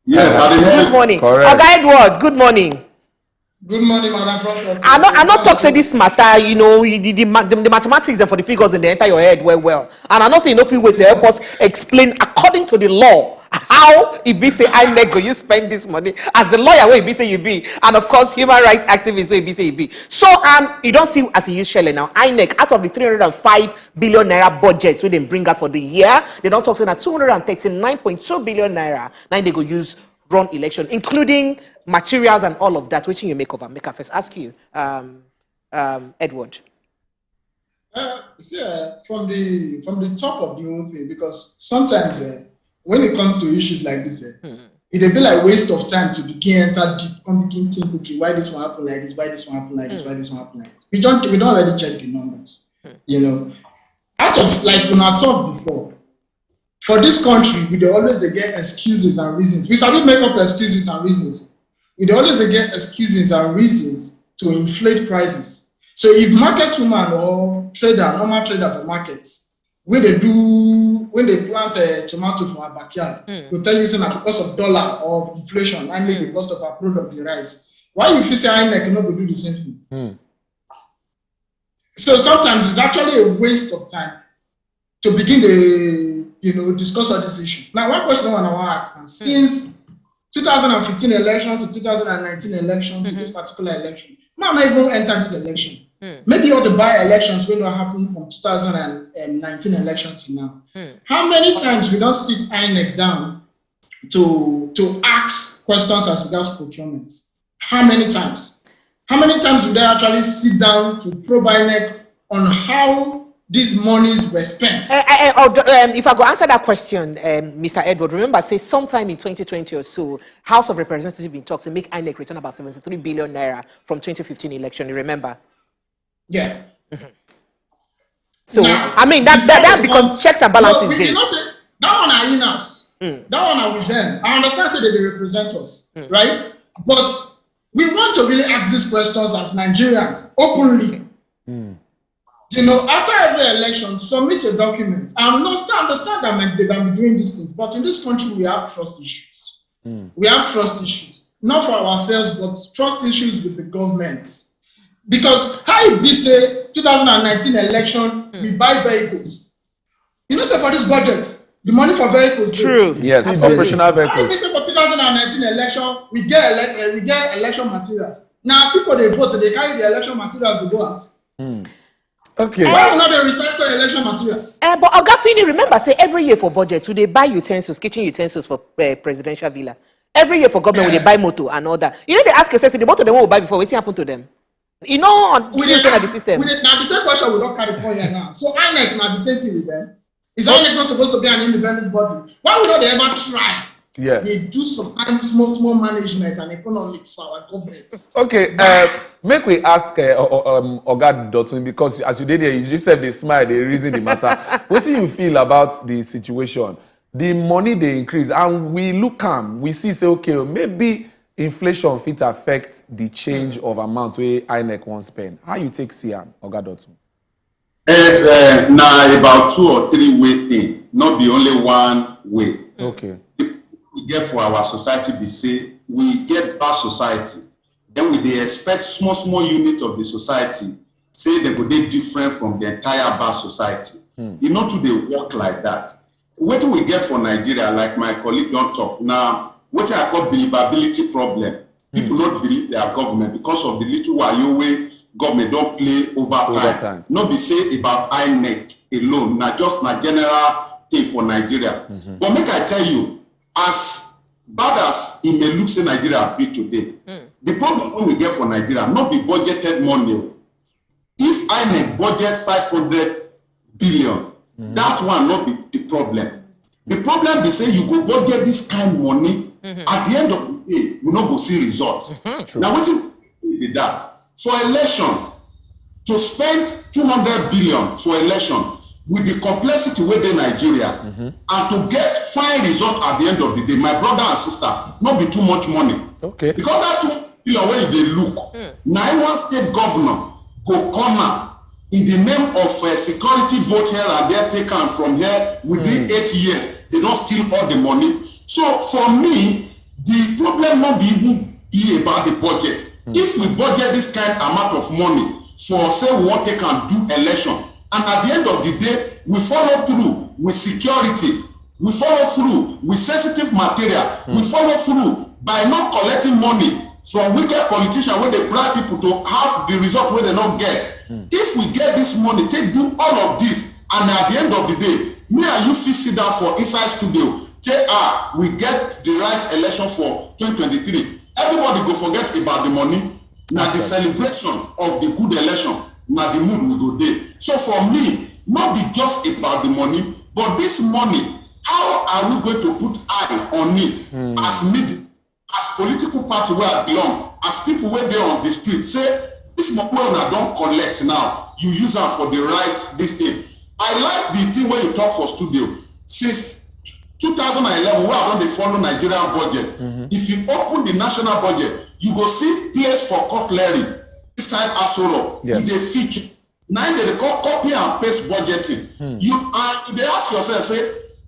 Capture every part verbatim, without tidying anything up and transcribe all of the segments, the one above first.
Yes, I dey hear Good you. morning. Correct. Oga Edward, good morning. Good morning, Madam Professor. I no I no talk say this matter, you know, you- the, the, ma- the, the mathematics dem for the figures and the enter your head well well. And I know say you no fit wait to help us explain according to the law how e be say INEC go use spend this money as the lawyer wey e be say you be, and of course human rights activist wey e be say you be. So um, you don see as you use shele now, INEC, out of the three hundred and five billion naira budget wey dem bring out for the year, they don talk say na two hundred and thirty-nine point two billion naira na im they go use run election, including materials and all of that. Wetin you make of am? Make I first ask you, um, um, Edward. Uh, see, uh, from the from the top of the whole thing, because sometimes uh, when it comes to issues like this, uh, it dey be like waste of time to begin enter deep, come begin think, okay, why this one happen like this, why this one happen like this, why this one happen like this. We don't we don't already check the numbers, you know. Out of, like we have talked before, for this country, we dey always dey get excuses and reasons. We sabi make up excuses and reasons. We dey always dey get excuses and reasons to inflate prices. So if market woman or trader, normal trader for markets, when they do when they plant a tomato for our backyard, go tell you say na because of dollar or inflation, I mean the cost of our product dey rise. Why you feel say INEC no go do the same thing? So sometimes it's actually a waste of time to begin the you know discuss all these issues. Now, one question I want to ask: and since two thousand and fifteen election to two thousand and nineteen election to this particular election, man, not even enter this election. Maybe all the by-elections will not happen from two thousand and nineteen election to now. How many times we don't sit INEC down to to ask questions as regards procurement? How many times? How many times would I actually sit down to probe INEC on how these monies were spent? Uh, uh, uh, um, if I go answer that question, um, Mister Edward, remember say sometime in twenty twenty or so, House of Representatives been talks and make INEC return about seventy-three billion naira from twenty fifteen election. You remember? Yeah. So now, I mean that that, that because checks and balances no, we, you know, say, that one are in house. Mm. That one are with them. I understand say they represent us, mm. Right? But we want to really ask these questions as Nigerians openly. Mm. You know, after every election, submit a document. I understand, understand that they can be doing these things, but in this country, we have trust issues. Mm. We have trust issues, not for ourselves, but trust issues with the government. Because how you be say two thousand and nineteen election, mm. We buy vehicles. You know, so for this budget, the money for vehicles. True. Yes, operational vehicles. How you be say for two thousand and nineteen election, we get ele- uh, we get election materials. Now, as people they vote, so they carry the election materials to go out. Mm. Okay. Why not they recycle election materials? Uh, but Oga Fini, remember say every year for budget, so they buy utensils, kitchen utensils for uh, presidential villa. Every year for government, yeah. They buy motor and all that. You know, they ask yourself, say the motor they won't buy before, what's happened to them? You know, on we dey ask, the system. We dey, now the same question we don't carry point here now. So INEC now the same thing with them. Is INEC not supposed to be an independent body? Why would they ever try? Yeah. They do some kind of small, small management and economics for our government. Okay, uh, make we ask uh, um, Oga Dotun, because as you did there, you just said they smile, they reason the matter. What do you feel about the situation? The money they increase, and we look am, we see say okay, maybe inflation fit affect the change of amount wey INEC wan spend. How you take see am, Oga Dotun? Uh, uh, na about two or three way thing, not be only one way. Okay. We get for our society be say we get bad society, then we dey expect small small unit of the society say they go dey different from the entire bad society. Mm. E no too dey work like that. Wetin we get for Nigeria, like my colleague don talk now, wetin I call believability problem. People mm. Not believe their government because of the little wayo wey government don play over, over time. Time. No be say about INEC alone, na just na general thing for Nigeria. Mm-hmm. But make I tell you, as bad as e may look say Nigeria be today, mm. The problem wey we get for Nigeria no be budgeted money. If INEC budget five hundred billion, mm-hmm. That one no be the problem. The problem be say you go budget this kind money mm-hmm. At the end of the day, you no go see results. Mm-hmm. Now wetin be that for election to spend two hundred billion for election with the complexity wey dey Nigeria mm-hmm. And to get fine result at the end of the day, my brother and sister, no be too much money. Okay. Because that two billion wey you dey look, mm. Na one state governor go come out in the name of uh, security vote here and there take am from here within mm. Eight years they don steal all the money. So for me, The problem not be even be about the budget. If we budget this kind amount of money for say we want take and do election, and at the end of the day, we follow through with security, we follow through with sensitive material, we follow through by not collecting money from wicked politicians wey dey bribe people to have the result wey dem no get. If we get this money, take do all of this, and at the end of the day, me and you fit sit down for inside studio, say, ah, we get the right election for twenty twenty-three. Everybody go forget about the money. Na the celebration of the good election, na the mood we go dey. So for me, no be just about the money, but this money, how are we going to put eye on it as media, as political party wey I belong, as people wey dey on the street, say this money wey una don collect now, you use am for the right this thing. I like the thing wey you talk for studio. Since two thousand and eleven, wey I don dey follow Nigerian budget, if you open the national budget, you go see place for cutlery inside Aso Rock. Yes. E dey feature. Na im dem dey call copy and paste budgeting. You are, you dey ask yourself say,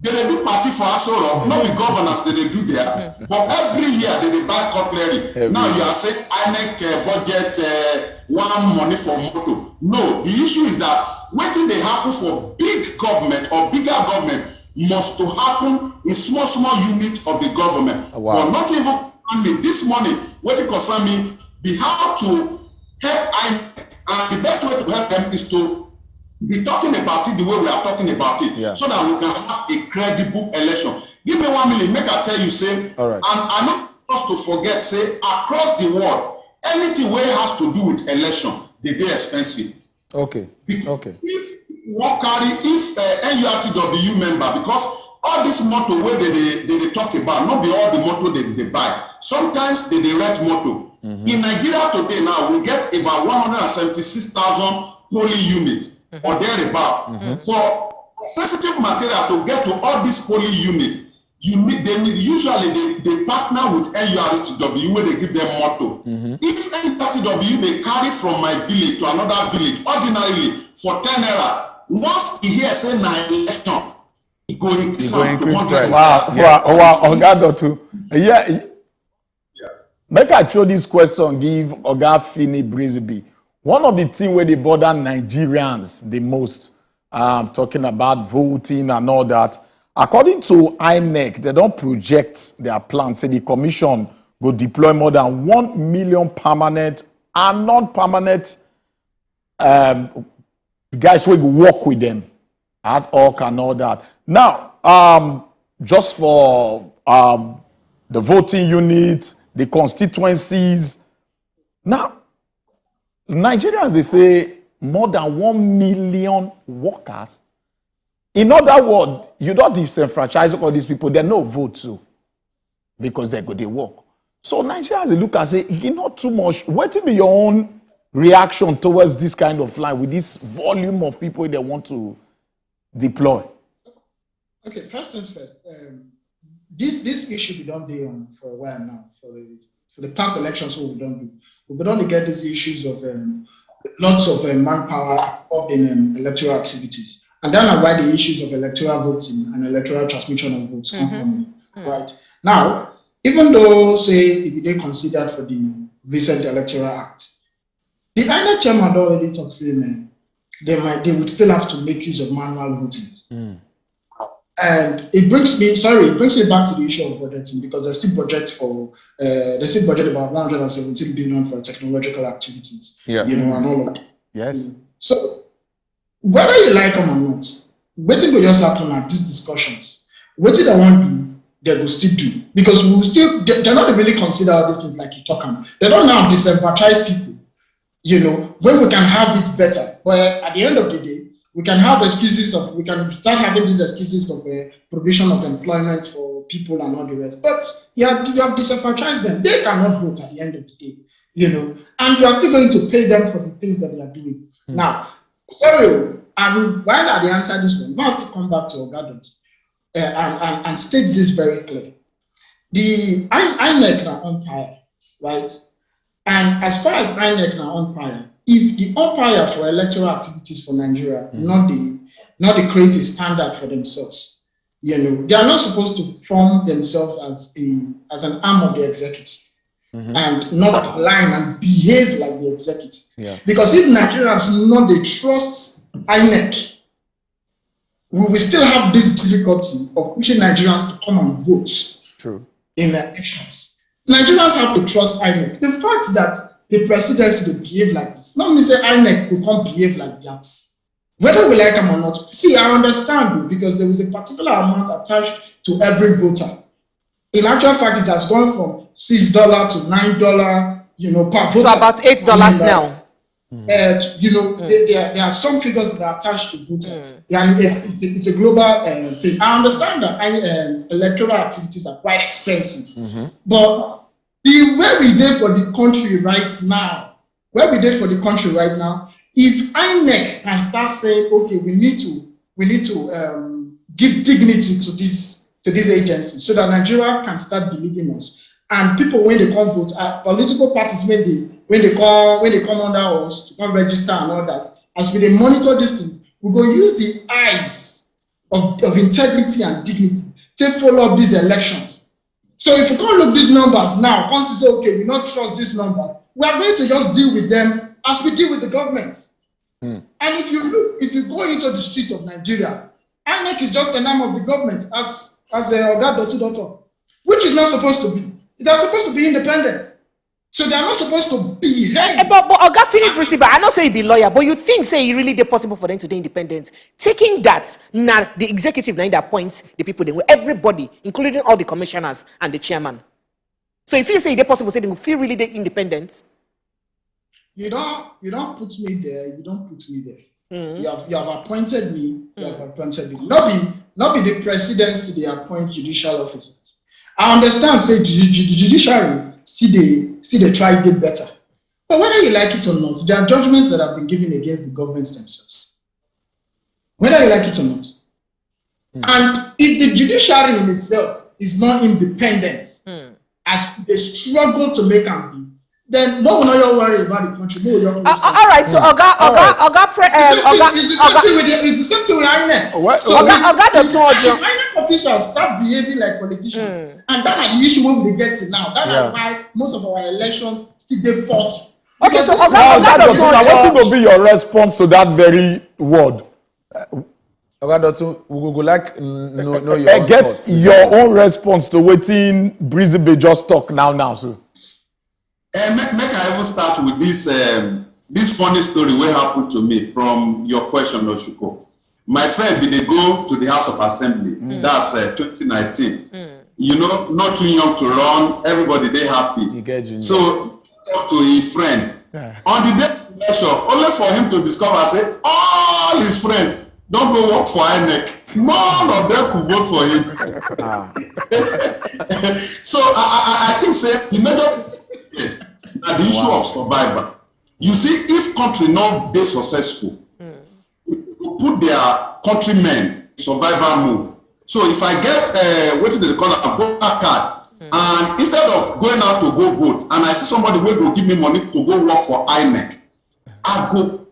dem dey do party for Aso Rock, no be governance dem dey do there, but every year dem dey buy cutlery. Now you are saying INEC uh, budget uh, one money for motor. No, the issue is that wetin dey happen for big government or bigger government must to happen in small small unit of the government. Wow. But not even, I mean, this money, wetin concern me be how to help INEC, and the best way to help them is to be talking about it the way we are talking about it, yeah, so that we can have a credible election. Give me one minute, make I tell you, say, all right, and I no want us to forget, say, across the world, anything wey has to do with election, dey dey expensive. Okay. Because okay, if wan carry, if uh, NURTW member, because all this motor wey dem dey dem dey talk about, no be all the motor dem dey buy. Sometimes dem dey rent motor. In Nigeria today now, we get about one hundred and seventy-six thousand polling units or thereabout. For sensitive material to get to all this polling unit, you need, they need, usually they, they partner with NURTW wey dey give them motor. If NURTW dey carry from my village to another village ordinarily for ten naira, once e hear say na election, e go increase am to one hundred naira. Wow, wow, wow, Oga Dotun. Yeah. Make I throw this question give Oga Fini Brisby. One of the things wey dey bother Nigerians the most, um, talking about voting and all that, according to INEC, dem don project their plan, say the commission go deploy more than one million permanent and non-permanent um, guys wey go work with them, ad hoc and all that. Now, um, just for um, the voting units, the constituencies. Now, Nigerians dey say more than one million workers. In other words, you don disenfranchise all these people, dem no vote too, because dem go dey work. So Nigerians dey look and say, e not too much. Wetin be your own reaction towards this kind of line with this volume of people they want to deploy? Okay, first things first. Um, this this issue we don dey on for a while now. For the for the past elections wey we don do, we don dey get these issues of um, lots of um, manpower involved in um, electoral activities, and that na why the issues of electoral voting and electoral transmission of votes come come in. Right now, even though say e be dey considered for the recent Electoral Act, the INEC chairman don already talk say, man, they might they would still have to make use of manual votings. And it brings me, sorry, it brings me back to the issue of budgeting, because they still budget for uh, they still budget about one hundred and seventeen billion for technological activities, yeah, you know, and all of that. Yes. So whether you like them or not, wetin go just happen at these discussions, wetin dem wan do, they go still do, because we will still they, they're not really consider all these things like you talk about. They don't now disenfranchise people, you know, when we can have it better. But at the end of the day, we can have excuses of we can start having these excuses of uh, provision of employment for people and all the rest. But you have you have disenfranchised them. They cannot vote at the end of the day, you know, and you are still going to pay them for the things that they are doing. Now, sorry, and while I dey answer this one, must still come back to Ogadon uh, and, and, and state this very clear. The I, INEC na umpire, right? And as far as INEC na umpire, if the umpire for electoral activities for Nigeria not the not the create a standard for themselves, You know, they are not supposed to form themselves as a as an arm of the executive and not align and behave like the executive. Yeah. Because if Nigerians know they trust INEC, we will still have this difficulty of pushing Nigerians to come and vote True. in elections. Nigerians have to trust INEC. The fact that the presidency dey behave like this, not mean say INEC will come behave like that. Whether we like am or not, see, I understand you because there is a particular amount attached to every voter. In actual fact, it has gone from six dollar to nine dollar, you know, per voter. So about eight dollars now. Uh, you know, there, there, there are some figures that are attached to voting, and it's, it's, a, it's a global uh, thing. I understand that I, um, electoral activities are quite expensive, but the way we dey for the country right now, where we dey for the country right now, if INEC can start saying, okay, we need to we need to um, give dignity to this to this agency so that Nigeria can start believing us. And people, when they come vote, uh, political parties, when they when they come when they come under us to come register and all that, as we dey monitor these things, we go use the eyes of, of integrity and dignity to follow up these elections. So if you can't look these numbers now, once you say, okay, we not trust these numbers, we are going to just deal with them as we deal with the governments. And if you look, if you go into the streets of Nigeria, INEC is just an arm of the government, as as a Oga Dotu Doto, which is not supposed to be. They are supposed to be independent. So they are not supposed to behave. Eh, but but Oga Philip Risiba, I know say you be lawyer, but you think say e really dey possible for them to dey independent? Taking that, na the executive na im dey appoint the people, dem, everybody, including all the commissioners and the chairman. So if you say e dey possible say dem go fit really dey independent, You don't you don't put me there. You don't put me there. You have you have appointed me. You have appointed me. Not be not be the presidency they appoint judicial officers. I understand say the, the judiciary still they still they try to get better. But whether you like it or not, there are judgments that have been given against the governments themselves. Whether you like it or not. And if the judiciary in itself is not independent, as they struggle to make am be, then no one you worry about the country. No one uh, all right. So Oga Oga Oga pre, um, Oga it's the same thing with the, it's the same thing with INEC. What- So Oga if- Oga Dotun if Ojo. INEC officials start behaving like politicians, and that are the issue when we get to now. That's Yeah. why most of our elections still dey fought. Okay, so Because Oga Now, Oga that Dotun doesn't, now, what Ojo. Will be your response to that very word? Oga Dotun, we go, go like n- know, know your Eh, own get thoughts. Your own response to wetin Breezy Bay just talk now now. So Eh, make, make I even start with this um, this funny story wey happen to me from your question, Oshuko. My friend bin dey go to the House of Assembly. That's uh, twenty nineteen. You know, not too young to run. Everybody dey happy. You get ginger. So talk to him friend. Yeah. On the day of election, only for him to discover say all his friends don go work for INEC. None of them could vote for him. So I, I, I think say the major na the issue of survival. You see, if country no dey successful, go put their countrymen in survival mode. So if I get uh, wetin dem dey call am voter card, and instead of going out to go vote, and I see somebody wey go give me money to go work for INEC, I go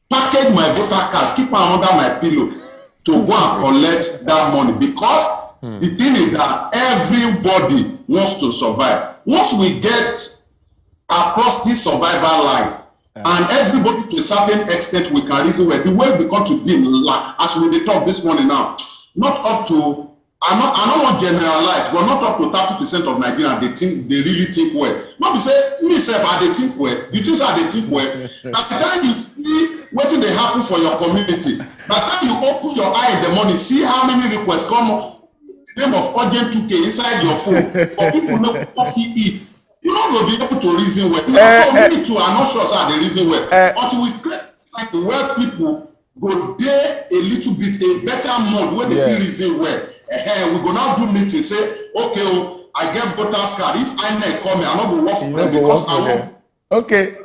package my voter card, keep am under my pillow to go and collect that money, because the thing is that everybody wants to survive. Once we get across this survival line, and everybody to a certain extent we can reason well. The way the country be la- as we dey talk this morning now, not up to I no I no wan generalize, but not up to thirty percent of Nigerians dey think dey really think well. No be say me sef I dey think well. You think say I dey think well? By the time you see wetin dey happen for your community, by the time you open your eye in the morning, see how many requests come up in the name of urgent two K inside your phone for people no go fit eat. You no go be able to reason well. No, so me too, I no sure say I dey reason well. Until we create like where people go dey a little bit a better mode wey dey fit reason well. Eh, we go now do meeting say, okay, oh, I get voters card. If INEC call me, I no go work for them because I wan. Okay.